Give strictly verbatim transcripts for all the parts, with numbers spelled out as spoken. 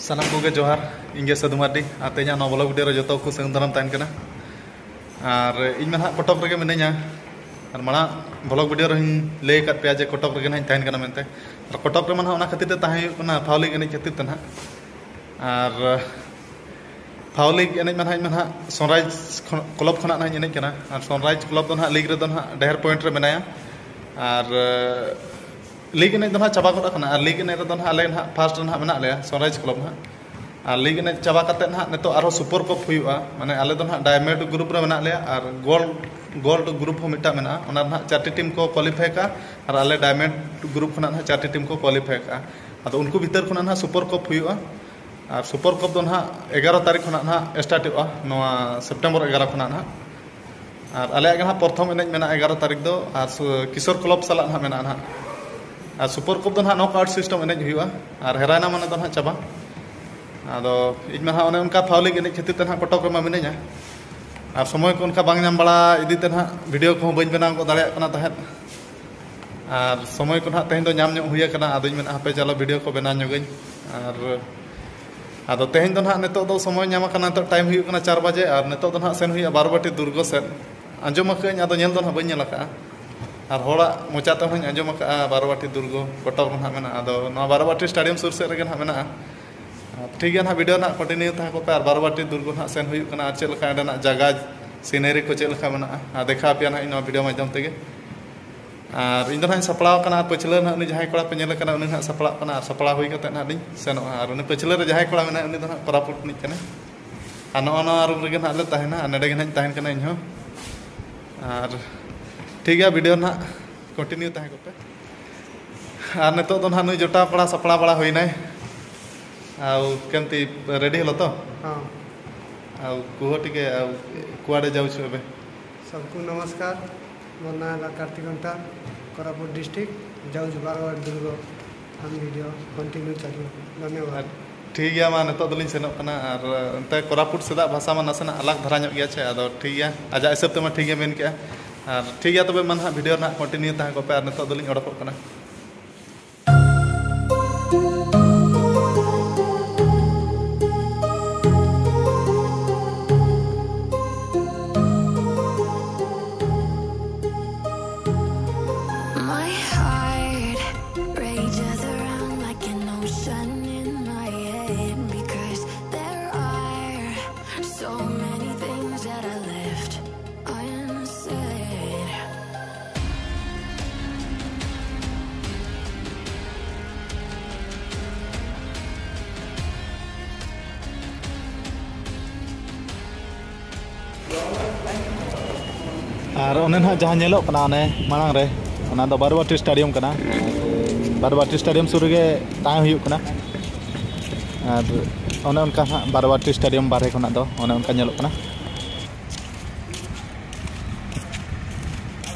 ᱥᱟᱱᱟᱢ ᱠᱚᱜᱮ ᱡᱚᱦᱟᱨ᱾ ᱤᱧ ᱜᱮ ᱥᱟᱹᱫᱷᱩ ᱢᱟᱨᱰᱤ᱾ ᱟᱨ ᱛᱮᱦᱮᱧᱟᱜ ᱱᱚᱣᱟ ᱵᱞᱚᱜ ᱵᱷᱤᱰᱤᱭᱳ ᱨᱮ ᱡᱚᱛᱚ ᱠᱚ ᱥᱟᱹᱜᱩᱱ ᱫᱟᱨᱟᱢ ᱛᱟᱦᱮᱱ ᱠᱟᱱᱟ᱾ ᱟᱨ ᱤᱧ ᱢᱟ ᱱᱟᱦᱟᱜ ᱠᱚᱴᱚᱠ ᱨᱮᱜᱮ ᱢᱤᱱᱟᱹᱧᱟ᱾ ᱟᱨ ᱢᱟᱲᱟᱝ ᱵᱞᱚᱜ ᱵᱷᱤᱰᱤᱭᱳ ᱨᱮᱦᱚᱸᱧ ᱞᱟᱹᱭ ᱟᱠᱟᱫ ᱯᱮᱭᱟ ᱡᱮ ᱠᱚᱴᱚᱠ ᱨᱮᱜᱮ ᱱᱟᱦᱟᱜ ᱤᱧ ᱛᱟᱦᱮᱱ ᱠᱟᱱᱟ ᱢᱮᱱᱛᱮ᱾ ᱟᱨ ᱠᱚᱴᱚᱠ ᱨᱮᱢᱟ ᱱᱟᱦᱟᱜ ᱚᱱᱟ ᱠᱷᱟᱹᱛᱤᱨ ᱛᱮ ᱛᱟᱦᱮᱸ ᱦᱩᱭᱩᱜ ᱠᱟᱱᱟ, ᱯᱷᱟᱣᱞᱤ ᱮᱱᱮᱡ ᱠᱷᱟᱹᱛᱤᱨ ᱛᱮ ᱱᱟᱦᱟᱜ᱾ ᱟᱨ ᱯᱷᱟᱣᱞᱤ ᱮᱱᱮᱡ ᱢᱟ ᱱᱟᱦᱟᱜ ᱤᱧ ᱢᱟ ᱱᱟᱦᱟᱜ ᱥᱚᱱᱨᱟᱭᱤᱡᱽ ᱠᱷᱚᱱ, ᱠᱞᱟᱵᱽ ᱠᱷᱚᱱᱟᱜ ᱱᱟᱦᱟᱜ ᱤᱧ ᱮᱱᱮᱡ ᱠᱟᱱᱟ᱾ ᱟᱨ ᱥᱚᱱᱨᱟᱭᱤᱡᱽ ᱠᱞᱟᱵᱽ ᱫᱚ ᱱᱟᱦᱟᱜ ᱞᱤᱜᱽ ᱨᱮᱫᱚ ᱱᱟᱦᱟᱜ ᱰᱷᱮᱨ ᱯᱚᱭᱮᱱᱴ ᱨᱮ ᱢᱮᱱᱟᱭᱟ᱾ ᱟᱨ ᱞᱤᱜᱽ ᱮᱱᱮᱡ ᱫᱚ ᱱᱟᱦᱟᱜ ᱪᱟᱵᱟ ᱜᱚᱫ ᱟᱠᱟᱱᱟ᱾ ᱟᱨ ᱞᱤᱜᱽ ᱮᱱᱮᱡ ᱨᱮᱫᱚ ᱱᱟᱦᱟᱜ ᱟᱞᱮ ᱱᱟᱦᱟᱜ ᱯᱷᱟᱥᱴ ᱨᱮ ᱱᱟᱦᱟᱜ ᱢᱮᱱᱟᱜ ᱞᱮᱭᱟ, ᱥᱚᱱᱨᱟᱭᱤᱡᱽ ᱠᱞᱟᱵᱽ ᱱᱟᱦᱟᱜ᱾ ᱟᱨ ᱞᱤᱜᱽ ᱮᱱᱮᱡ ᱪᱟᱵᱟ ᱠᱟᱛᱮ ᱱᱟᱦᱟᱜ ᱱᱤᱛᱚᱜ ᱟᱨᱦᱚᱸ ᱥᱩᱯᱟᱨ ᱠᱟᱯ ᱦᱩᱭᱩᱜᱼᱟ᱾ ᱢᱟᱱᱮ ᱟᱞᱮ ᱫᱚ ᱱᱟᱦᱟᱜ ᱰᱟᱭᱢᱚᱱᱰ ᱜᱨᱩᱯ ᱨᱮ ᱢᱮᱱᱟᱜ ᱞᱮᱭᱟ ᱟᱨ ᱜᱳᱞᱰ, ᱜᱳᱞᱰ ᱜᱨᱩᱯ ᱦᱚᱸ ᱢᱤᱫᱴᱟᱝ ᱢᱮᱱᱟᱜᱼᱟ᱾ ᱚᱱᱟ ᱨᱮ ᱱᱟᱦᱟᱜ ᱪᱟᱨᱴᱤ ᱴᱤᱢ ᱠᱚ ᱠᱳᱣᱟᱞᱤᱯᱷᱟᱭ ᱠᱟᱜᱼᱟ ᱟᱨ ᱟᱞᱮ ᱰᱟᱭᱢᱚᱱᱰ ᱜᱨᱩᱯ ᱠᱷᱚᱱᱟᱜ ᱱᱟᱦᱟᱜ ᱪᱟᱨᱴᱤ ᱴᱤᱢ ᱠᱚ ᱠᱳᱣᱟᱞᱤᱯᱷᱟᱭ ᱠᱟᱜᱼᱟ᱾ ᱟᱫᱚ ᱩᱱᱠᱩ ᱵᱷᱤᱛᱟᱹᱨ ᱠᱷᱚᱱᱟᱜ ᱱᱟᱦᱟᱜ ᱥᱩᱯᱟᱨ ᱠᱟᱯ ᱦᱩᱭᱩᱜᱼᱟ᱾ ᱟᱨ ᱥᱩᱯᱟᱨ ᱠᱟᱯ ᱫᱚ ᱱᱟᱦᱟᱜ ᱮᱜᱟᱨᱚ ᱛᱟᱹᱨᱤᱠᱷ ᱠᱷᱚᱱᱟᱜ ᱱᱟᱦᱟᱜ ᱥᱴᱟᱨᱴᱚᱜᱼᱟ, ᱱᱚᱣᱟ ᱥᱮᱯᱴᱮᱢᱵᱚᱨ ᱮᱜᱟᱨᱚ ᱠᱷᱚᱱᱟᱜ ᱱᱟᱦᱟᱜ᱾ ᱟᱨ ᱟᱞᱮᱭᱟᱜ ᱜᱮ ᱱᱟᱦᱟᱜ ᱯᱨᱚᱛᱷᱚᱢ ᱮᱱᱮᱡ ᱢᱮᱱᱟᱜᱼᱟ ᱮᱜᱟᱨᱚ ᱛᱟᱹᱨᱤᱠᱷ ᱫᱚ, ᱟᱨ ᱥᱩ-, ᱠᱤᱥᱳᱨ ᱠᱞᱟᱵᱽ ᱥᱟᱞᱟᱜ ᱱᱟᱦᱟᱜ ᱢᱮᱱᱟᱜᱼᱟ ᱱᱟᱦᱟᱜ᱾ ᱟᱨ ᱥᱩᱯᱟᱨ ᱠᱟᱯ ᱫᱚ ᱱᱟᱦᱟᱜ ᱱᱚᱠ ᱟᱣᱩᱴ ᱥᱤᱥᱴᱮᱢ ᱮᱱᱮᱡ ᱦᱩᱭᱩᱜᱼᱟ, ᱟᱨ ᱦᱮᱨᱟᱭᱮᱱᱟ ᱢᱟᱱᱮ ᱫᱚ ᱱᱟᱦᱟᱜ ᱪᱟᱵᱟ᱾ ᱟᱫᱚ ᱤᱧ ᱢᱟ ᱱᱟᱦᱟᱜ ᱚᱱᱮ ᱚᱱᱠᱟ ᱯᱷᱟᱣᱞᱤ ᱮᱱᱮᱡ ᱠᱷᱟᱹᱛᱤᱨ ᱛᱮ ᱱᱟᱦᱟᱜ ᱠᱚᱴᱚᱠ ᱨᱮᱢᱟ ᱢᱤᱱᱟᱹᱧᱟ, ᱟᱨ ᱥᱚᱢᱚᱭ ᱠᱚ ᱚᱱᱠᱟ ᱵᱟᱝ ᱧᱟᱢ ᱵᱟᱲᱟ ᱤᱫᱤ ᱛᱮ ᱱᱟᱦᱟᱜ ᱵᱷᱤᱰᱤᱭᱳ ᱠᱚᱦᱚᱸ ᱵᱟᱹᱧ ᱵᱮᱱᱟᱣ ᱜᱚᱫ ᱫᱟᱲᱮᱭᱟᱜ ᱠᱟᱱᱟ ᱛᱟᱦᱮᱸᱫ᱾ ᱟᱨ ᱥᱚᱢᱚᱭ ᱠᱚ ᱱᱟᱦᱟᱜ ᱛᱮᱦᱮᱧ ᱫᱚ ᱧᱟᱢ ᱧᱚᱜ ᱦᱩᱭ ᱟᱠᱟᱱᱟ, ᱟᱫᱚᱧ ᱢᱮᱱᱟ ᱦᱟᱯᱮ ᱪᱚᱞᱚ ᱵᱷᱤᱰᱤᱭᱳ ᱠᱚ ᱵᱮᱱᱟᱣ ᱧᱚᱜᱟᱹᱧ᱾ ᱟᱨ ᱟᱫᱚ ᱛᱮᱦᱮᱧ ᱫᱚ ᱱᱟᱦᱟᱜ ᱱᱤᱛᱚᱜ ᱫᱚ ᱥᱚᱢᱚᱭ ᱧᱟᱢ ᱟᱠᱟᱱᱟ, ᱱᱤᱛᱚᱜ ᱴᱟᱭᱤᱢ ᱦᱩᱭᱩᱜ ᱠᱟᱱᱟ ᱪᱟᱨ ᱵᱟᱡᱮ, ᱟᱨ ᱱᱤᱛᱚᱜ ᱫᱚ ᱱᱟᱦᱟᱜ ᱥᱮᱱ ᱦᱩᱭᱩᱜᱼᱟ ᱵᱟᱨᱚᱵᱟᱴᱤ ᱫᱩᱨᱜᱚ ᱥᱮᱫ᱾ ᱟᱸᱡᱚᱢ ᱟᱠᱟᱫᱟᱹᱧ, ᱟᱫᱚ ᱧᱮᱞ ᱫᱚ ᱱᱟᱦᱟᱜ ᱵᱟᱹᱧ ᱧᱮᱞ ᱟᱠᱟᱫᱼᱟ᱾ ᱟᱨ ᱦᱚᱲᱟᱜ ᱢᱚᱪᱟ ᱛᱮᱦᱚᱸᱧ ᱟᱸᱡᱚᱢ ᱟᱠᱟᱫᱼᱟ ᱵᱟᱨᱚᱵᱟᱴᱤ ᱫᱩᱨᱜᱚ ᱠᱚᱴᱚᱠ ᱨᱮ ᱱᱟᱦᱟᱜ ᱢᱮᱱᱟᱜᱼᱟ᱾ ᱟᱫᱚ ᱱᱚᱣᱟ ᱵᱟᱨᱚᱵᱟᱴᱤ ᱥᱴᱮᱰᱤᱭᱟᱢ ᱥᱩᱨ ᱥᱮᱫ ᱨᱮᱜᱮ ᱱᱟᱦᱟᱜ ᱢᱮᱱᱟᱜᱼᱟ᱾ ᱴᱷᱤᱠ ᱜᱮᱭᱟ, ᱱᱟᱦᱟᱜ ᱵᱷᱤᱰᱤᱭᱳ ᱱᱟᱦᱟᱜ ᱠᱚᱱᱴᱤᱱᱤᱭᱩ ᱛᱟᱦᱮᱸ ᱠᱚᱜ ᱯᱮ᱾ ᱟᱨ ᱵᱟᱨᱚᱵᱟᱴᱤ ᱫᱩᱨᱜᱚ ᱱᱟᱦᱟᱜ ᱥᱮᱱ ᱦᱩᱭᱩᱜ ᱠᱟᱱᱟ, ᱟᱨ ᱪᱮᱫ ᱞᱮᱠᱟ ᱚᱸᱰᱮᱱᱟᱜ ᱡᱟᱭᱜᱟ, ᱥᱤᱱᱟᱨᱤ ᱠᱚ ᱪᱮᱫ ᱞᱮᱠᱟ ᱢᱮᱱᱟᱜᱼᱟ, ᱟᱨ ᱫᱮᱠᱷᱟᱣ ᱟᱯᱮᱭᱟ ᱱᱟᱦᱟᱜ ᱤᱧ ᱱᱚᱣᱟ ᱵᱷᱤᱰᱤᱭᱳ ᱢᱟᱫᱽᱫᱷᱚᱢ ᱛᱮᱜᱮ᱾ ᱟᱨ ᱤᱧ ᱫᱚ ᱱᱟᱦᱟᱜ ᱤᱧ ᱥᱟᱯᱲᱟᱣ ᱟᱠᱟᱱᱟ, ᱟᱨ ᱯᱟᱹᱪᱷᱞᱟᱹ ᱱᱟᱦᱟᱜ ᱩᱱᱤ ᱡᱟᱦᱟᱸᱭ ᱠᱚᱲᱟ ᱯᱮ ᱧᱮᱞᱮ ᱠᱟᱱᱟ, ᱩᱱᱤ ᱱᱟᱦᱟᱜ ᱥᱟᱯᱲᱟᱜ ᱠᱟᱱᱟ, ᱟᱨ ᱥᱟᱯᱲᱟᱣ ᱦᱩᱭ ᱠᱟᱛᱮ ᱱᱟᱦᱟᱜ ᱞᱤᱧ ᱥᱮᱱᱚᱜᱼᱟ᱾ ᱟᱨ ᱩᱱᱤ ᱯᱟᱹᱪᱷᱞᱟᱹ ᱨᱮ ᱡᱟᱦᱟᱸᱭ ᱠᱚᱲᱟ ᱢᱮᱱᱟᱭᱟ, ᱩᱱᱤ ᱫᱚ ᱱᱟᱦᱟᱜ ᱠᱳᱨᱟᱯᱩᱴ ᱨᱤᱱᱤᱡ ᱠᱟᱱᱟᱭ᱾ ᱟᱨ ᱱᱚᱜᱼᱚ ᱱᱚᱣᱟ ᱨᱩᱢ ᱨᱮᱜᱮ ᱱᱟᱦᱟᱜ ᱞᱮ ᱛᱟᱦᱮᱱᱟ, ᱟᱨ ᱱᱚᱰᱮ ᱜᱮ ᱱᱟᱦᱟᱜ ᱤᱧ ᱛᱟᱦᱮᱱ ᱠᱟᱱᱟ ᱤᱧ ᱦᱚᱸ᱾ ᱟᱨ ᱴᱷᱤᱠ ᱜᱮᱭᱟ, ᱵᱷᱤᱰᱤᱭᱳ ᱱᱟᱦᱟᱜ ᱠᱚᱱᱴᱤᱱᱤᱭᱩ ᱛᱟᱦᱮᱸ ᱠᱚᱜ ᱯᱮ᱾ ᱟᱨ ᱱᱤᱛᱚᱜ ᱫᱚ ᱱᱟᱦᱟᱜ ᱱᱩᱭ ᱡᱚᱴᱟᱣ ᱠᱚᱲᱟ ᱥᱟᱯᱲᱟᱣ ᱵᱟᱲᱟ ᱦᱩᱭᱱᱟᱭ᱾ ଆଉ କେମିତି, ରେଡି ହେଲ ତ? ହଁ। ଆଉ କୁହ ଟିକେ, ଆଉ କୁଆଡ଼େ ଯାଉଛୁ ଏବେ? सबको नमस्कार। ମୋ ନାଁ ହେଲା କାର୍ତ୍ତିକ କଣ୍ଟା, କୋରାପୁଟ ଡିଷ୍ଟ୍ରିକ୍ଟ। ଯାଉଛି ବାରବାଟୀ ଦୁର୍ଗ। ଆମ ଭିଡ଼ିଓ କଣ୍ଟିନ୍ୟୁ ଚାଲିବ। ଧନ୍ୟବାଦ। ᱴᱷᱤᱠ ᱜᱮᱭᱟ, ᱢᱟ ᱱᱤᱛᱚᱜ ᱫᱚᱞᱤᱧ ᱥᱮᱱᱚᱜ ᱠᱟᱱᱟ᱾ ᱟᱨ ᱚᱱᱛᱮ ᱠᱳᱨᱟᱯᱩᱴ ᱥᱮᱫᱟᱜ ᱵᱷᱟᱥᱟ ᱢᱟ ᱱᱟᱥᱮᱱᱟᱜ ᱟᱞᱟᱜᱽ ᱫᱷᱟᱨᱟ ᱧᱚᱜ ᱜᱮᱭᱟ ᱪᱮ, ᱟᱫᱚ ᱴᱷᱤᱠ ᱜᱮᱭᱟ, ᱟᱡᱟᱜ ᱦᱤᱥᱟᱹᱵ ᱛᱮᱢᱟ ᱴᱷᱤᱠ ᱜᱮ ᱢᱮᱱ ᱠᱮᱜᱼᱟ᱾ ᱟᱨ ᱴᱷᱤᱠ ᱜᱮᱭᱟ, ᱛᱚᱵᱮ ᱢᱟ ᱱᱟᱦᱟᱜ ᱵᱷᱤᱰᱤᱭᱳ ᱨᱮ ᱱᱟᱦᱟᱜ ᱠᱚᱱᱴᱤᱱᱤᱭᱩ ᱛᱟᱦᱮᱸ ᱠᱚᱜ ᱯᱮ, ᱟᱨ ᱱᱤᱛᱚᱜ ᱫᱚᱞᱤᱧ ᱚᱰᱚᱠᱚᱜ ᱠᱟᱱᱟ᱾ ᱟᱨ ᱚᱱᱮ ᱱᱟᱦᱟᱜ ᱡᱟᱦᱟᱸ ᱧᱮᱞᱚᱜ ᱠᱟᱱᱟ ᱚᱱᱮ ᱢᱟᱲᱟᱝ ᱨᱮ, ᱚᱱᱟ ᱫᱚ ᱵᱟᱨᱣᱟᱴᱤ ᱥᱴᱮᱰᱤᱭᱟᱢ ᱠᱟᱱᱟ᱾ ᱵᱟᱨᱣᱟᱴᱤ ᱥᱴᱮᱰᱤᱭᱟᱢ ᱥᱩᱨ ᱨᱮᱜᱮ ᱛᱟᱦᱮᱸ ᱦᱩᱭᱩᱜ ᱠᱟᱱᱟ᱾ ᱟᱨ ᱚᱱᱮ ᱚᱱᱠᱟ ᱦᱟᱸᱜ ᱵᱟᱨᱣᱟᱴᱤ ᱥᱴᱮᱰᱤᱭᱟᱢ ᱵᱟᱨᱦᱮ ᱠᱷᱚᱱᱟᱜ ᱫᱚ ᱚᱱᱮ ᱚᱱᱠᱟ ᱧᱮᱞᱚᱜ ᱠᱟᱱᱟ᱾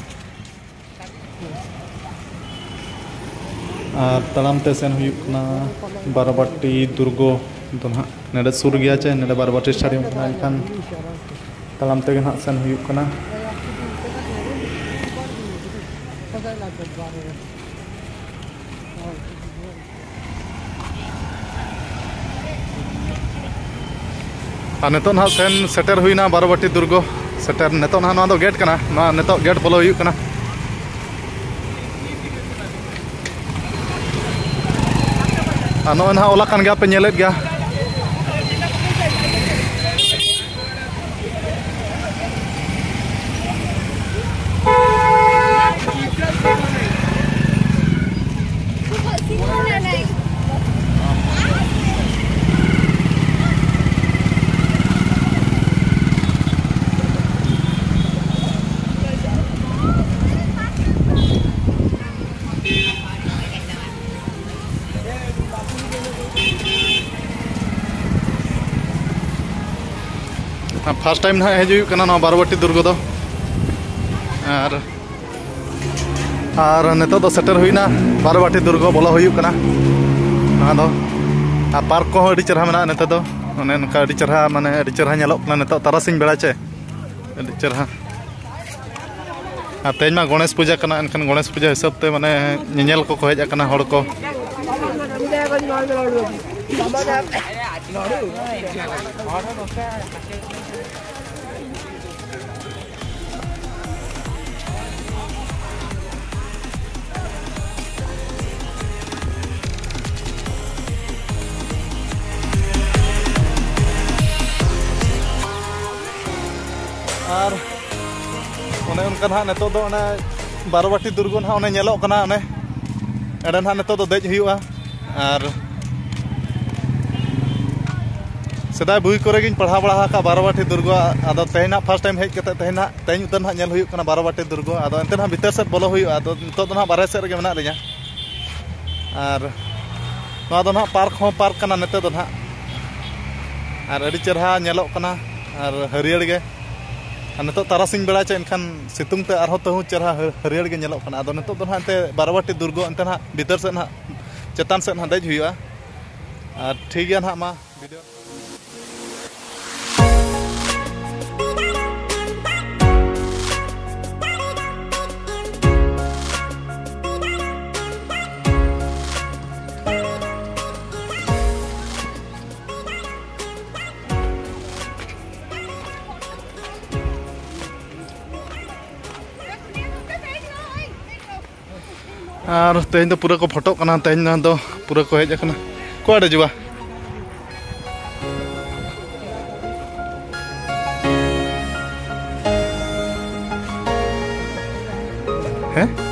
ᱟᱨ ᱛᱟᱲᱟᱢ ᱛᱮ ᱥᱮᱱ ᱦᱩᱭᱩᱜ ᱠᱟᱱᱟ ᱵᱟᱨᱚᱵᱟᱴᱤ ᱫᱩᱨᱜᱚ ᱫᱚ ᱱᱟᱦᱟᱜ᱾ ᱱᱚᱰᱮ ᱥᱩᱨ ᱜᱮᱭᱟ ᱪᱮ, ᱱᱚᱰᱮ ᱵᱟᱨᱚᱵᱟᱴᱤ ᱥᱴᱮᱰᱤᱭᱟᱢ ᱠᱟᱱᱟ, ᱮᱱᱠᱷᱟᱱ ᱛᱟᱲᱟᱢ ᱛᱮᱜᱮ ᱱᱟᱦᱟᱜ ᱥᱮᱱ ᱦᱩᱭᱩᱜ ᱠᱟᱱᱟ᱾ ᱟᱨ ᱱᱤᱛᱚᱜ ᱱᱟᱦᱟᱜ ᱥᱮᱱ ᱥᱮᱴᱮᱨ ᱦᱩᱭᱱᱟ ᱵᱟᱨᱚᱵᱟᱴᱤ ᱫᱩᱨᱜᱚ᱾ ᱥᱮᱴᱮᱨ, ᱱᱤᱛᱚᱜ ᱱᱟᱦᱟᱜ ᱱᱚᱣᱟ ᱫᱚ ᱜᱮᱴ ᱠᱟᱱᱟ, ᱱᱚᱣᱟ ᱱᱤᱛᱚᱜ ᱜᱮᱴ ᱵᱚᱞᱚ ᱦᱩᱭᱩᱜ ᱠᱟᱱᱟ᱾ ᱟᱨ ᱱᱚᱜᱼᱚᱭ ᱱᱟᱦᱟᱜ ᱚᱞ ᱟᱠᱟᱱ ᱜᱮᱭᱟ, ᱯᱮ ᱧᱮᱞᱮᱫ ᱜᱮᱭᱟ᱾ ᱯᱷᱟᱥᱴ ᱴᱟᱭᱤᱢ ᱱᱟᱦᱟᱜ ᱦᱮᱡ ᱦᱩᱭᱩᱜ ᱠᱟᱱᱟ ᱱᱚᱣᱟ ᱵᱟᱨᱚᱵᱟᱴᱤ ᱫᱩᱨᱜᱚ ᱫᱚ᱾ ᱟᱨ, ᱟᱨ ᱱᱤᱛᱚᱜ ᱫᱚ ᱥᱮᱴᱮᱨ ᱦᱩᱭᱱᱟ ᱵᱟᱨᱚᱵᱟᱴᱤ ᱫᱩᱨᱜᱚ, ᱵᱚᱞᱚ ᱦᱩᱭᱩᱜ ᱠᱟᱱᱟ᱾ ᱱᱚᱣᱟ ᱫᱚ, ᱟᱨ ᱯᱟᱨᱠ ᱠᱚᱦᱚᱸ ᱟᱹᱰᱤ ᱪᱮᱦᱨᱟ ᱢᱮᱱᱟᱜᱼᱟ ᱱᱤᱛᱚᱜ ᱫᱚ᱾ ᱚᱱᱮ ᱚᱱᱠᱟ ᱟᱹᱰᱤ ᱪᱮᱦᱨᱟ, ᱢᱟᱱᱮ ᱟᱹᱰᱤ ᱪᱮᱦᱨᱟ ᱧᱮᱞᱚᱜ ᱠᱟᱱᱟ ᱱᱤᱛᱚᱜ ᱛᱟᱨᱟᱥᱤᱧ ᱵᱮᱲᱟ ᱪᱮ, ᱟᱹᱰᱤ ᱪᱮᱦᱨᱟ᱾ ᱟᱨ ᱛᱮᱦᱮᱧ ᱢᱟ ᱜᱚᱬᱮᱥ ᱯᱩᱡᱟᱹ ᱠᱟᱱᱟ, ᱮᱱᱠᱷᱟᱱ ᱜᱚᱬᱮᱥ ᱯᱩᱡᱟᱹ ᱦᱤᱥᱟᱹᱵ ᱛᱮ ᱢᱟᱱᱮ ᱧᱮᱧᱮᱞ ᱠᱚᱠᱚ ᱦᱮᱡ ᱟᱠᱟᱱᱟ ᱦᱚᱲ ᱠᱚ᱾ ᱟᱨ ᱚᱱᱮ ᱚᱱᱠᱟ ᱱᱟᱦᱟᱜ ᱱᱤᱛᱚᱜ ᱫᱚ ᱚᱱᱮ ᱵᱟᱨᱚᱵᱟᱴᱤ ᱫᱩᱨᱜᱚ ᱱᱟᱦᱟᱜ ᱚᱱᱮ ᱧᱮᱞᱚᱜ ᱠᱟᱱᱟ, ᱚᱱᱮ ᱮᱸᱰᱮ ᱱᱟᱦᱟᱜ ᱱᱤᱛᱚᱜ ᱫᱚ ᱫᱮᱡ ᱦᱩᱭᱩᱜᱼᱟ᱾ ᱟᱨ ᱥᱮᱫᱟᱭ ᱵᱳᱭ ᱠᱚᱨᱮ ᱜᱤᱧ ᱯᱟᱲᱦᱟᱣ ᱵᱟᱲᱟ ᱟᱠᱟᱫ ᱵᱟᱨᱚᱵᱟᱴᱤ ᱫᱩᱨᱜᱚ᱾ ᱟᱫᱚ ᱛᱮᱦᱮᱧ ᱱᱟᱜ ᱯᱷᱟᱥᱴ ᱴᱟᱭᱤᱢ ᱦᱮᱡ ᱠᱟᱛᱮ ᱛᱮᱦᱮᱧ ᱱᱟᱜ, ᱛᱮᱦᱮᱧ ᱩᱛᱟᱹᱨ ᱱᱟᱜ ᱧᱮᱞ ᱦᱩᱭᱩᱜ ᱠᱟᱱᱟ ᱵᱟᱨᱚᱵᱟᱴᱤ ᱫᱩᱨᱜᱚ᱾ ᱟᱫᱚ ᱮᱱᱛᱮ ᱱᱟᱜ ᱵᱷᱤᱛᱟᱹᱨ ᱥᱮᱫ ᱵᱚᱞᱚ ᱦᱩᱭᱩᱜᱼᱟ᱾ ᱟᱫᱚ ᱱᱤᱛᱚᱜ ᱫᱚ ᱱᱟᱜ ᱵᱟᱨᱦᱮ ᱥᱮᱫ ᱨᱮᱜᱮ ᱢᱮᱱᱟᱜ ᱞᱤᱧᱟ᱾ ᱟᱨ ᱱᱚᱣᱟ ᱫᱚ ᱱᱟᱜ ᱯᱟᱨᱠ ᱦᱚᱸ ᱯᱟᱨᱠ ᱠᱟᱱᱟ ᱱᱤᱛᱚᱜ ᱫᱚ ᱱᱟᱜ᱾ ᱟᱨ ᱟᱹᱰᱤ ᱪᱮᱨᱦᱟ ᱧᱮᱞᱚᱜ ᱠᱟᱱᱟ ᱟᱨ ᱦᱟᱹᱨᱭᱟᱹᱲ ᱜᱮ᱾ ᱟᱨ ᱱᱤᱛᱚᱜ ᱛᱟᱨᱟᱥᱤᱧ ᱵᱮᱲᱟ ᱪᱮ ᱮᱱᱠᱷᱟᱱ ᱥᱤᱛᱩᱝ ᱛᱮ ᱟᱨᱦᱚᱸ ᱛᱟᱹᱦᱩ ᱪᱮᱨᱦᱟ ᱦᱟᱹ-, ᱦᱟᱹᱨᱭᱟᱹᱲ ᱜᱮ ᱧᱮᱞᱚᱜ ᱠᱟᱱᱟ᱾ ᱟᱫᱚ ᱱᱤᱛᱚᱜ ᱫᱚ ᱱᱟᱜ ᱮᱱᱛᱮ ᱵᱟᱨᱚᱵᱟᱴᱤ ᱫᱩᱨᱜᱚ ᱮᱱᱛᱮ ᱱᱟᱜ ᱵᱷᱤᱛᱟᱹᱨ ᱥᱮᱫ ᱱᱟᱜ, ᱪᱮᱛᱟᱱ ᱥᱮᱫ ᱱᱟᱜ ᱫᱮᱡ ᱦᱩᱭᱩᱜᱼᱟ᱾ ᱟᱨ ᱴᱷᱤᱠ ᱜᱮᱭᱟ ᱱᱟᱜ, ᱢᱟ ᱵᱷᱤᱰᱤᱭᱳ᱾ ᱟᱨ ᱛᱮᱦᱮᱧ ᱫᱚ ᱯᱩᱨᱟᱹ ᱠᱚ ᱯᱷᱳᱴᱳᱜ ᱠᱟᱱᱟ, ᱛᱮᱦᱮᱧ ᱫᱚ ᱯᱩᱨᱟᱹ ᱠᱚ ᱦᱮᱡ ᱟᱠᱟᱱᱟ᱾ ᱚᱠᱟᱨᱮ ᱡᱩᱣᱟ? ᱦᱮᱸ?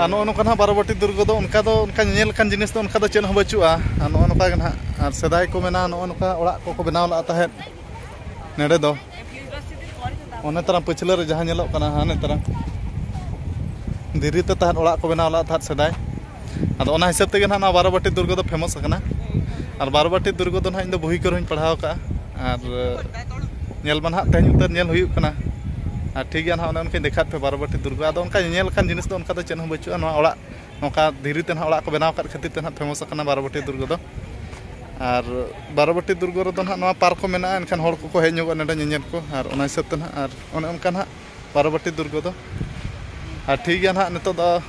ᱟᱨ ᱱᱚᱜᱼᱚ ᱱᱚᱝᱠᱟ ᱱᱟᱦᱟᱜ ᱵᱟᱨᱚᱵᱟᱹᱴᱤ ᱫᱩᱨᱜᱚ ᱫᱚ ᱚᱱᱠᱟ ᱫᱚ, ᱚᱱᱠᱟ ᱧᱮᱧᱮᱞ ᱞᱮᱠᱟᱱ ᱡᱤᱱᱤᱥ ᱫᱚ ᱚᱱᱠᱟ ᱫᱚ ᱪᱮᱫ ᱦᱚᱸ ᱵᱟᱹᱪᱩᱜᱼᱟ᱾ ᱟᱨ ᱱᱚᱜᱼᱚ ᱱᱚᱝᱠᱟ ᱜᱮ ᱱᱟᱦᱟᱜ, ᱟᱨ ᱥᱮᱫᱟᱭ ᱠᱚ ᱢᱮᱱᱟ ᱱᱚᱜᱼᱚ ᱱᱚᱝᱠᱟ ᱚᱲᱟᱜ ᱠᱚᱠᱚ ᱵᱮᱱᱟᱣ ᱞᱟᱜᱼᱟ ᱛᱟᱦᱮᱸᱫ ᱱᱚᱰᱮ ᱫᱚ᱾ ᱚᱱᱮ ᱛᱟᱨᱟ ᱯᱟᱹᱪᱷᱞᱟᱹ ᱨᱮ ᱡᱟᱦᱟᱸ ᱧᱮᱞᱚᱜ ᱠᱟᱱᱟ, ᱦᱟᱱᱮ ᱛᱟᱨᱟ ᱫᱷᱤᱨᱤ ᱛᱮ ᱛᱟᱦᱮᱸᱫ ᱚᱲᱟᱜ ᱠᱚ ᱵᱮᱱᱟᱣ ᱞᱮᱫ ᱛᱟᱦᱮᱸᱫ ᱥᱮᱫᱟᱭ᱾ ᱟᱫᱚ ᱚᱱᱟ ᱦᱤᱥᱟᱹᱵ ᱛᱮᱜᱮ ᱱᱟᱦᱟᱜ ᱱᱚᱣᱟ ᱵᱟᱨᱚᱵᱟᱹᱴᱤ ᱫᱩᱨᱜᱚ ᱫᱚ ᱯᱷᱮᱢᱟᱥ ᱟᱠᱟᱱᱟ᱾ ᱟᱨ ᱵᱟᱨᱚᱵᱟᱹᱴᱤ ᱫᱩᱨᱜᱚ ᱫᱚ ᱱᱟᱦᱟᱜ ᱤᱧ ᱫᱚ ᱵᱚᱦᱤ ᱠᱚᱨᱮ ᱦᱚᱸᱧ ᱯᱟᱲᱦᱟᱣ ᱠᱟᱜᱼᱟ᱾ ᱟᱨ ᱧᱮᱞ ᱢᱟ ᱱᱟᱦᱟᱜ ᱛᱮᱦᱮᱧ ᱩᱛᱟᱹᱨ ᱧᱮᱞ ᱦᱩᱭᱩᱜ ᱠᱟᱱᱟ᱾ ᱟᱨ ᱴᱷᱤᱠ ᱜᱮᱭᱟ, ᱱᱟᱦᱟᱜ ᱚᱱᱮ ᱚᱱᱠᱟᱧ ᱫᱮᱠᱷᱟᱣᱮᱫ ᱯᱮ ᱵᱟᱨᱚᱵᱟᱹᱴᱤ ᱫᱩᱨᱜᱚ᱾ ᱟᱫᱚ ᱚᱱᱠᱟ ᱧᱮᱧᱮᱞ ᱞᱮᱠᱟᱱ ᱡᱤᱱᱤᱥ ᱫᱚ ᱚᱱᱠᱟ ᱫᱚ ᱪᱮᱫ ᱦᱚᱸ ᱵᱟᱹᱪᱩᱜᱼᱟ᱾ ᱱᱚᱣᱟ ᱚᱲᱟᱜ ᱱᱚᱝᱠᱟ ᱫᱷᱤᱨᱤ ᱛᱮ ᱱᱟᱦᱟᱜ ᱚᱲᱟᱜ ᱠᱚ ᱵᱮᱱᱟᱣ ᱟᱠᱟᱫ ᱠᱷᱟᱹᱛᱤᱨ ᱛᱮ ᱱᱟᱦᱟᱜ ᱯᱷᱮᱢᱟᱥ ᱟᱠᱟᱱᱟ ᱵᱟᱨᱚᱵᱟᱹᱴᱤ ᱫᱩᱨᱜᱚ ᱫᱚ᱾ ᱟᱨ ᱵᱟᱨᱚᱵᱟᱹᱴᱤ ᱫᱩᱨᱜᱚ ᱨᱮᱫᱚ ᱱᱟᱦᱟᱜ ᱱᱚᱣᱟ ᱯᱟᱨᱠ ᱠᱚ ᱢᱮᱱᱟᱜᱼᱟ, ᱮᱱᱠᱷᱟᱱ ᱦᱚᱲ ᱠᱚᱠᱚ ᱦᱮᱡ ᱧᱚᱜᱚᱜᱼᱟ ᱱᱚᱰᱮ ᱧᱮᱧᱮᱞ ᱠᱚ᱾ ᱟᱨ ᱚᱱᱟ ᱦᱤᱥᱟᱹᱵ ᱛᱮ ᱱᱟᱦᱟᱜ ᱟᱨ ᱚᱱᱮ ᱚᱱᱠᱟ ᱱᱟᱦᱟᱜ ᱵᱟᱨᱚᱵᱟᱹᱴᱤ ᱫᱩᱨᱜᱚ ᱫᱚ᱾ ᱟᱨ ᱴᱷᱤᱠ ᱜᱮᱭᱟ ᱱᱟᱦᱟᱜ, ᱱᱤᱛᱚᱜ ᱫᱚ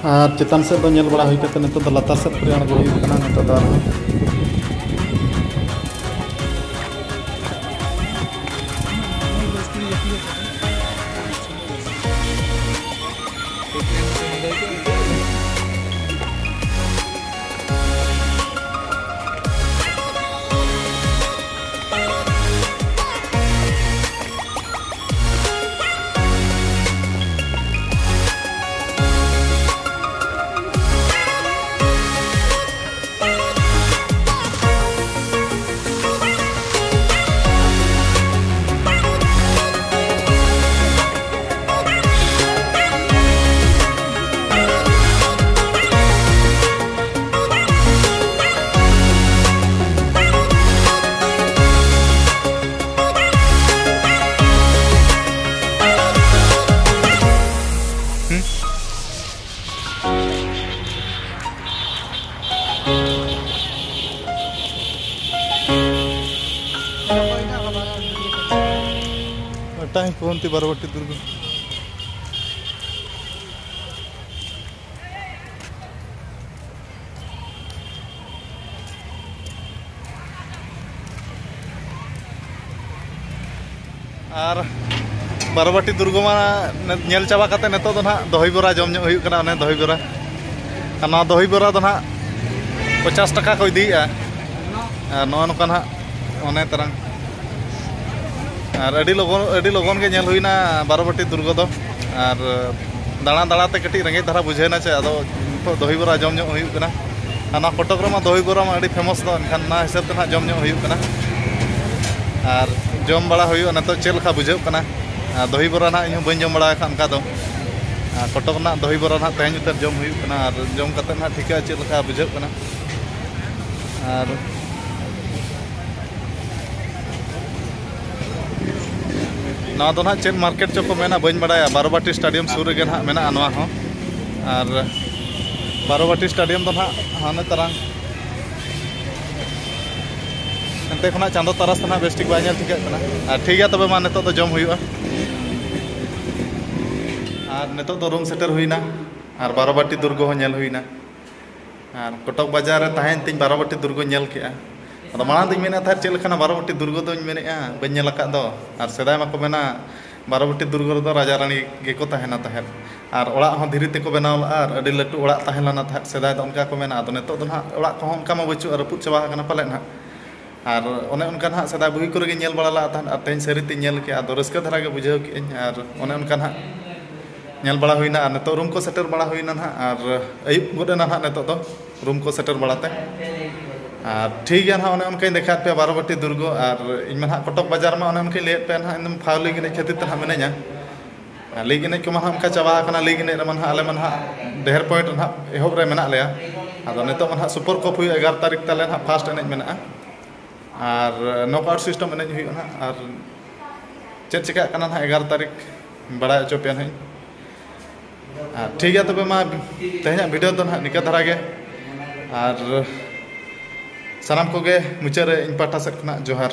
ᱟᱨ ᱪᱮᱛᱟᱱ ᱥᱮᱫ ᱫᱚ ᱧᱮᱞ ᱵᱟᱲᱟ ᱦᱩᱭ ᱠᱟᱛᱮ, ᱱᱤᱛᱚᱜ ᱫᱚ ᱞᱟᱛᱟᱨ ᱥᱮᱫ ᱯᱷᱤᱨ ᱟᱬᱜᱚ ᱦᱩᱭᱩᱜ ᱠᱟᱱᱟ᱾ ᱱᱤᱛᱚᱜ ᱫᱚ ᱟᱨᱦᱚᱸ ᱢᱤᱫᱴᱟᱝ ᱠᱚ ᱚᱱᱛᱮ ᱵᱟᱨᱚᱵᱟᱴᱤ ᱫᱩᱨᱜᱚ᱾ ᱟᱨ ᱵᱟᱨᱚᱵᱟᱴᱤ ᱫᱩᱨᱜᱚ ᱢᱟ ᱧᱮᱞ ᱪᱟᱵᱟ ᱠᱟᱛᱮ ᱱᱤᱛᱚᱜ ᱫᱚ ᱱᱟᱦᱟᱜ ᱫᱚᱦᱤ ᱵᱚᱨᱟ ᱡᱚᱢ ᱧᱚᱜ ᱦᱩᱭᱩᱜ ᱠᱟᱱᱟ, ᱚᱱᱮ ᱫᱚᱦᱤ ᱵᱚᱨᱟ᱾ ᱟᱨ ᱱᱚᱣᱟ ᱫᱚᱦᱤ ᱵᱚᱨᱟ ᱫᱚ ᱱᱟᱦᱟᱜ ᱯᱚᱪᱟᱥ ᱴᱟᱠᱟ ᱠᱚ ᱤᱫᱤᱭᱮᱫᱼᱟ᱾ ᱟᱨ ᱱᱚᱜᱼᱚ ᱱᱚᱝᱠᱟ ᱱᱟᱦᱟᱜ ᱚᱱᱮ ᱛᱟᱨᱟᱝ ᱟᱨ ᱟᱹᱰᱤ ᱞᱚᱜᱚᱱ ᱟᱹᱰᱤ ᱞᱚᱜᱚᱱ ᱜᱮ ᱧᱮᱞ ᱦᱩᱭᱱᱟ ᱵᱟᱨᱚᱵᱟᱹᱴᱤ ᱫᱩᱨᱜᱚ ᱫᱚ᱾ ᱟᱨ ᱫᱟᱬᱟ ᱫᱟᱬᱟ ᱛᱮ ᱠᱟᱹᱴᱤᱡ ᱨᱮᱸᱜᱮᱡ ᱫᱷᱟᱨᱟ ᱵᱩᱡᱷᱟᱹᱣ ᱮᱱᱟ ᱪᱮ, ᱟᱫᱚ ᱱᱤᱛᱚᱜ ᱫᱚᱦᱤ ᱵᱚᱨᱟ ᱡᱚᱢ ᱧᱚᱜ ᱦᱩᱭᱩᱜ ᱠᱟᱱᱟ᱾ ᱟᱨ ᱱᱚᱣᱟ ᱠᱚᱴᱚᱠ ᱨᱮᱢᱟ ᱫᱚᱦᱤ ᱵᱚᱨᱟ ᱢᱟ ᱟᱹᱰᱤ ᱯᱷᱮᱢᱟᱥ ᱫᱚ, ᱮᱱᱠᱷᱟᱱ ᱚᱱᱟ ᱦᱤᱥᱟᱹᱵ ᱛᱮ ᱱᱟᱦᱟᱜ ᱡᱚᱢ ᱧᱚᱜ ᱦᱩᱭᱩᱜ ᱠᱟᱱᱟ᱾ ᱟᱨ ᱡᱚᱢ ᱵᱟᱲᱟ ᱦᱩᱭᱩᱜᱼᱟ ᱱᱤᱛᱚᱜ ᱪᱮᱫ ᱞᱮᱠᱟ ᱵᱩᱡᱷᱟᱹᱜ ᱠᱟᱱᱟ᱾ ᱟᱨ ᱫᱚᱦᱤ ᱵᱚᱨᱟ ᱱᱟᱦᱟᱜ ᱤᱧ ᱦᱚᱸ ᱵᱟᱹᱧ ᱡᱚᱢ ᱵᱟᱲᱟ ᱟᱠᱟᱫ ᱚᱱᱠᱟ ᱫᱚ᱾ ᱟᱨ ᱠᱚᱴᱚᱠ ᱨᱮᱱᱟᱜ ᱫᱚᱦᱤ ᱵᱚᱨᱟ ᱱᱟᱦᱟᱜ ᱛᱮᱦᱮᱧ ᱩᱛᱟᱹᱨ ᱡᱚᱢ ᱦᱩᱭᱩᱜ ᱠᱟᱱᱟ, ᱟᱨ ᱡᱚᱢ ᱠᱟᱛᱮᱫ ᱱᱟᱦᱟᱜ ᱴᱷᱤᱠᱟᱹᱜᱼᱟ ᱪᱮᱫ ᱞᱮᱠᱟ ᱵᱩᱡᱷᱟᱹᱜ ᱠᱟᱱᱟ᱾ ᱟᱨ ᱱᱚᱣᱟ ᱫᱚ ᱱᱟᱦᱟᱜ ᱪᱮᱫ ᱢᱟᱨᱠᱮᱴ ᱪᱚ ᱠᱚ ᱢᱮᱱᱟ, ᱵᱟᱹᱧ ᱵᱟᱲᱟᱭᱟ᱾ ᱵᱟᱨᱚᱵᱟᱴᱤ ᱥᱴᱮᱰᱤᱭᱟᱢ ᱥᱩᱨ ᱨᱮᱜᱮ ᱱᱟᱦᱟᱜ ᱢᱮᱱᱟᱜᱼᱟ ᱱᱚᱣᱟ ᱦᱚᱸ᱾ ᱟᱨ ᱵᱟᱨᱚᱵᱟᱴᱤ ᱥᱴᱮᱰᱤᱭᱟᱢ ᱫᱚ ᱱᱟᱦᱟᱜ ᱦᱟᱱᱮ ᱛᱟᱨᱟᱝ ᱮᱱᱛᱮ ᱠᱷᱚᱱᱟᱜ ᱪᱟᱸᱫᱚ ᱛᱟᱨᱟᱥ ᱫᱚ ᱱᱟᱦᱟᱜ ᱵᱮᱥ ᱴᱷᱤᱠ ᱵᱟᱭ ᱧᱮᱞ ᱴᱷᱤᱠᱟᱹᱜ ᱠᱟᱱᱟ᱾ ᱟᱨ ᱴᱷᱤᱠ ᱜᱮᱭᱟ, ᱛᱚᱵᱮ ᱢᱟ ᱱᱤᱛᱚᱜ ᱫᱚ ᱡᱚᱢ ᱦᱩᱭᱩᱜᱼᱟ᱾ ᱟᱨ ᱱᱤᱛᱚᱜ ᱫᱚ ᱨᱩᱢ ᱥᱮᱴᱮᱨ ᱦᱩᱭᱱᱟ, ᱟᱨ ᱵᱟᱨᱚᱵᱟᱴᱤ ᱫᱩᱨᱜᱚ ᱦᱚᱸ ᱧᱮᱞ ᱦᱩᱭᱱᱟ᱾ ᱟᱨ ᱠᱚᱴᱚᱠ ᱵᱟᱡᱟᱨ ᱨᱮ ᱛᱟᱦᱮᱸᱭᱮᱱ ᱛᱤᱧ ᱵᱟᱨᱚᱵᱟᱴᱤ ᱫᱩᱨᱜᱚ ᱧᱮᱞ ᱠᱮᱜᱼᱟ᱾ ᱟᱫᱚ ᱢᱟᱲᱟᱝ ᱫᱚᱧ ᱢᱮᱱᱮᱫ ᱛᱟᱦᱮᱸᱫ, ᱪᱮᱫ ᱞᱮᱠᱟᱱᱟ ᱵᱟᱨᱚᱵᱟᱴᱤ ᱫᱩᱨᱜᱚ ᱫᱚᱧ ᱢᱮᱱᱮᱫᱼᱟ, ᱵᱟᱹᱧ ᱧᱮᱞ ᱟᱠᱟᱫ ᱫᱚ᱾ ᱟᱨ ᱥᱮᱫᱟᱭ ᱢᱟᱠᱚ ᱢᱮᱱᱟ ᱵᱟᱨᱚᱵᱟᱴᱤ ᱫᱩᱨᱜᱚ ᱨᱮᱫᱚ ᱨᱟᱡᱟ ᱨᱟᱱᱤ ᱜᱮᱠᱚ ᱛᱟᱦᱮᱱᱟ ᱛᱟᱦᱮᱸᱫ᱾ ᱟᱨ ᱚᱲᱟᱜ ᱦᱚᱸ ᱫᱷᱤᱨᱤ ᱛᱮᱠᱚ ᱵᱮᱱᱟᱣ ᱞᱟᱜᱼᱟ, ᱟᱨ ᱟᱹᱰᱤ ᱞᱟᱹᱴᱩ ᱚᱲᱟᱜ ᱛᱟᱦᱮᱸ ᱞᱮᱱᱟ ᱛᱟᱦᱮᱸᱫ ᱥᱮᱫᱟᱭ ᱫᱚ, ᱚᱱᱠᱟ ᱠᱚ ᱢᱮᱱᱟ᱾ ᱟᱫᱚ ᱱᱤᱛᱚᱜ ᱫᱚ ᱱᱟᱦᱟᱜ ᱚᱲᱟᱜ ᱠᱚᱦᱚᱸ ᱚᱱᱠᱟ ᱢᱟ ᱵᱟᱹᱪᱩᱜᱼᱟ, ᱨᱟᱹᱯᱩᱫ ᱪᱟᱵᱟ ᱟᱠᱟᱱᱟ ᱯᱟᱞᱮᱫ ᱱᱟᱦᱟᱜ᱾ ᱟᱨ ᱚᱱᱮ ᱚᱱᱠᱟ ᱱᱟᱦᱟᱜ ᱥᱮᱫᱟᱭ ᱵᱳᱭ ᱠᱚᱨᱮ ᱜᱮ ᱧᱮᱞ ᱵᱟᱲᱟ ᱞᱟᱜᱼᱟ ᱛᱟᱦᱮᱸᱫ, ᱟᱨ ᱛᱮᱦᱮᱧ ᱥᱟᱹᱨᱤᱛᱮᱧ ᱧᱮᱞ ᱠᱮᱜᱼᱟ, ᱟᱫᱚ ᱨᱟᱹᱥᱠᱟᱹ ᱫᱷᱟᱨᱟ ᱜᱮ ᱵᱩᱡᱷᱟᱹᱣ ᱠᱮᱜᱼᱟᱹᱧ᱾ ᱟᱨ ᱚᱱᱮ ᱚᱱᱠᱟ ᱱᱟᱦᱟᱜ ᱧᱮᱞ ᱵᱟᱲᱟ ᱦᱩᱭᱱᱟ᱾ ᱟᱨ ᱱᱤᱛᱚᱜ ᱨᱩᱢ ᱠᱚ ᱥᱮᱴᱮᱨ ᱵᱟᱲᱟ ᱦᱩᱭᱱᱟ ᱱᱟᱦᱟᱜ, ᱟᱨ ᱟᱹᱭᱩᱵ ᱜᱚᱫ ᱮᱱᱟ ᱱᱟᱦᱟᱜ ᱱᱤᱛᱚᱜ ᱫᱚ ᱨᱩᱢ ᱠᱚ ᱥᱮᱴᱮᱨ ᱵᱟᱲᱟᱛᱮ᱾ ᱟᱨ ᱴᱷᱤᱠ ᱜᱮᱭᱟ ᱱᱟᱦᱟᱜ, ᱚᱱᱮ ᱚᱱᱠᱟᱧ ᱫᱮᱠᱷᱟᱣᱟᱫ ᱯᱮᱭᱟ ᱵᱟᱨᱚᱵᱟᱴᱤ ᱫᱩᱨᱜᱚ᱾ ᱟᱨ ᱤᱧ ᱢᱟ ᱱᱟᱦᱟᱜ ᱠᱚᱴᱚᱠ ᱵᱟᱡᱟᱨ ᱢᱟ ᱚᱱᱮ ᱚᱱᱠᱟᱧ ᱞᱟᱹᱭᱟᱫ ᱯᱮᱭᱟ ᱱᱟᱦᱟᱜ, ᱤᱧᱫᱚ ᱯᱷᱟᱣᱞᱤ ᱮᱱᱮᱡ ᱠᱷᱟᱹᱛᱤᱨ ᱛᱮ ᱱᱟᱦᱟᱜ ᱢᱤᱱᱟᱹᱧᱟ᱾ ᱟᱨ ᱞᱤᱜᱽ ᱮᱱᱮᱡ ᱠᱚᱢᱟ ᱱᱟᱦᱟᱜ ᱚᱱᱠᱟ ᱪᱟᱵᱟ ᱟᱠᱟᱱᱟ, ᱞᱤᱜᱽ ᱮᱱᱮᱡ ᱨᱮᱢᱟ ᱱᱟᱦᱟᱜ ᱟᱞᱮ ᱢᱟ ᱱᱟᱦᱟᱜ ᱰᱷᱮᱨ ᱯᱚᱭᱮᱱᱴ ᱨᱮ ᱱᱟᱦᱟᱜ ᱮᱦᱚᱵ ᱨᱮ ᱢᱮᱱᱟᱜ ᱞᱮᱭᱟ᱾ ᱟᱫᱚ ᱱᱤᱛᱚᱜ ᱢᱟ ᱱᱟᱦᱟᱜ ᱥᱩᱯᱟᱨ ᱠᱟᱯ ᱦᱩᱭᱩᱜᱼᱟ ᱮᱜᱟᱨᱚ ᱛᱟᱹᱨᱤᱠᱷ ᱛᱟᱞᱮ ᱱᱟᱦᱟᱜ ᱯᱷᱟᱥᱴ ᱮᱱᱮᱡ ᱢᱮᱱᱟᱜᱼᱟ᱾ ᱟᱨ ᱱᱚᱠ ᱟᱣᱩᱴ ᱥᱤᱥᱴᱮᱢ ᱮᱱᱮᱡ ᱦᱩᱭᱩᱜᱼᱟ ᱱᱟᱦᱟᱜ᱾ ᱟᱨ ᱪᱮᱫ ᱪᱤᱠᱟᱹᱜ ᱠᱟᱱᱟ ᱱᱟᱦᱟᱜ ᱮᱜᱟᱨᱚ ᱛᱟᱹᱨᱤᱠᱷ ᱵᱟᱲᱟᱭ ᱦᱚᱪᱚ ᱯᱮᱭᱟ ᱱᱟᱦᱟᱜ᱾ ᱟᱨ ᱴᱷᱤᱠ ᱜᱮᱭᱟ, ᱛᱚᱵᱮ ᱢᱟ ᱛᱮᱦᱮᱧᱟᱜ ᱵᱷᱤᱰᱤᱭᱳ ᱫᱚ ᱱᱟᱦᱟᱜ ᱱᱤᱠᱟᱹ ᱫᱷᱟᱨᱟ ᱜᱮ᱾ ᱟᱨ ᱥᱟᱱᱟᱢ ᱠᱚᱜᱮ ᱢᱩᱪᱟᱹᱫ ᱨᱮ ᱤᱧ ᱯᱟᱦᱴᱟ ᱥᱮᱫ ᱠᱷᱚᱱᱟᱜ ᱡᱚᱦᱟᱨ᱾